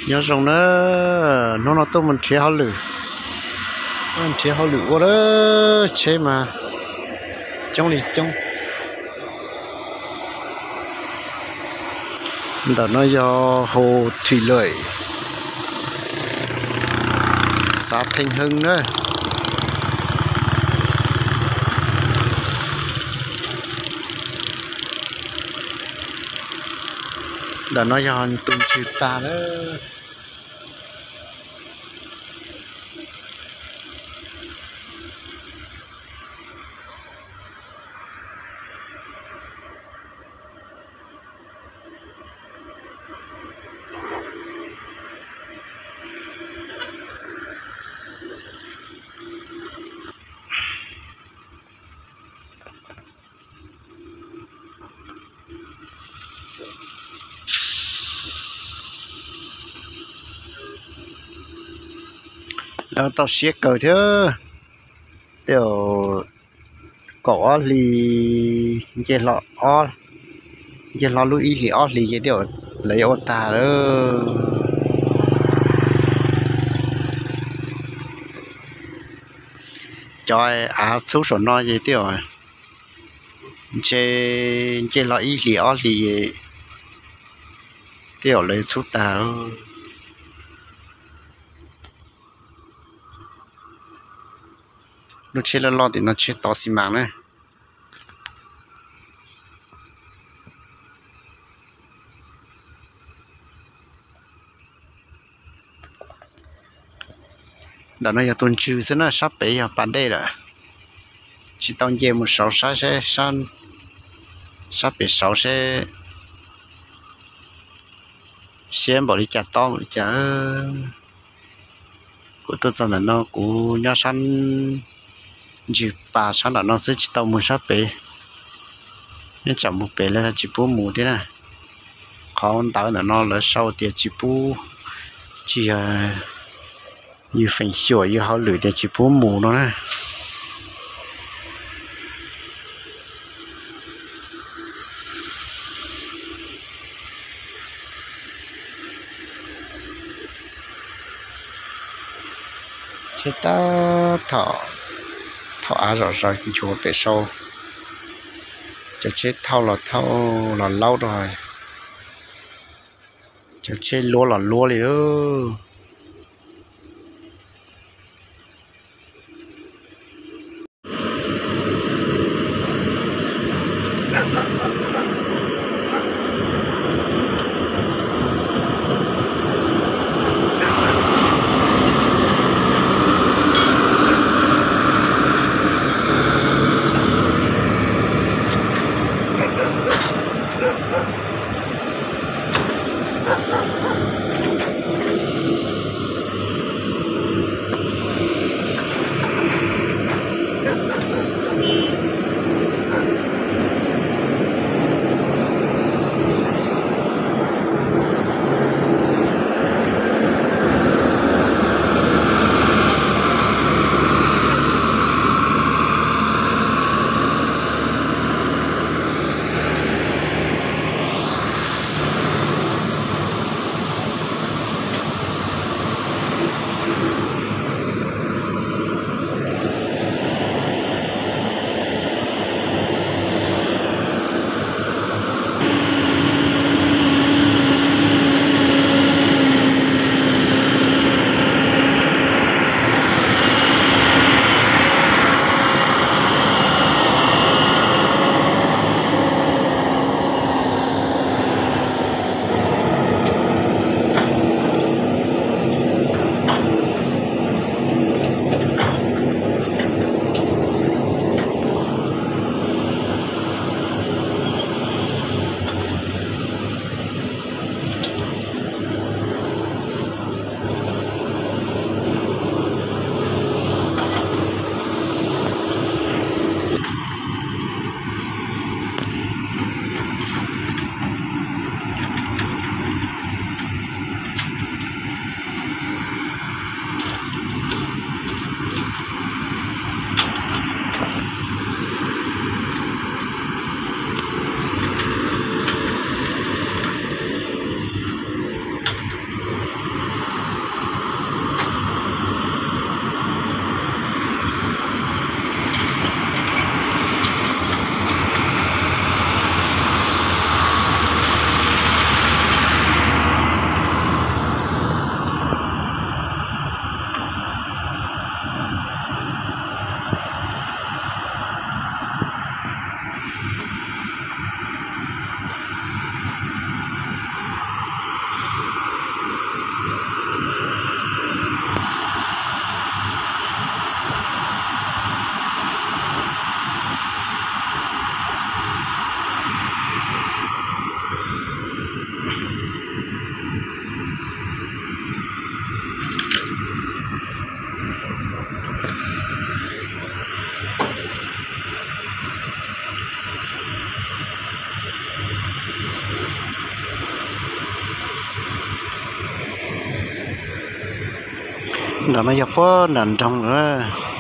Nyob zoo na, hnub no tuaj mus nrhiav hauj lwm, nrhiav hauj lwm ua lawm, tsheb mas coob li coob. Ntawm no yog hauv Thim Lawm, xav Theej Heej na. Ntawm no yog tus ntswg tag na. Lawv tau siab kawg thiab. Tej zaum kaum ob hlis, nce hlo, nce hlo lub ib hlis ob hlis ces tej zaum lawv yuav ua tag lawm. Cov av txhub saum no ces tej zaum ntshe nce hlo ib hlis ob hlis tej zaum lawv txhub tag. Lub tsheb loj loj tim no tsheb tov xi mas na. Ntawm no yog tus ntswg xwb na, sab pem yog pas dej lawm. Tsis tau nce mus saud saib seb, sab pem saud seb siab npaum li cas tob npaum li cas. Kuv tuaj txog ntawm no kuv nyob sab ntswg pas sab nram no xwb tsis tau mus sab pem. Nyob tsam mus pem lawv tsis pub mus thiab na. Qhov ntawv ntawm no lawv sau tias tsis pub, tsis yog yus feem xyuam yus hauj lwm tias tsis pub mus no na. Tsheb tab tom thauj av zom zaws nchuav pem sau. Cov tsheb thauj los thauj los laub rau, cov tsheb luab los luab li lawm. Nram no yog puag nram nroog lawm.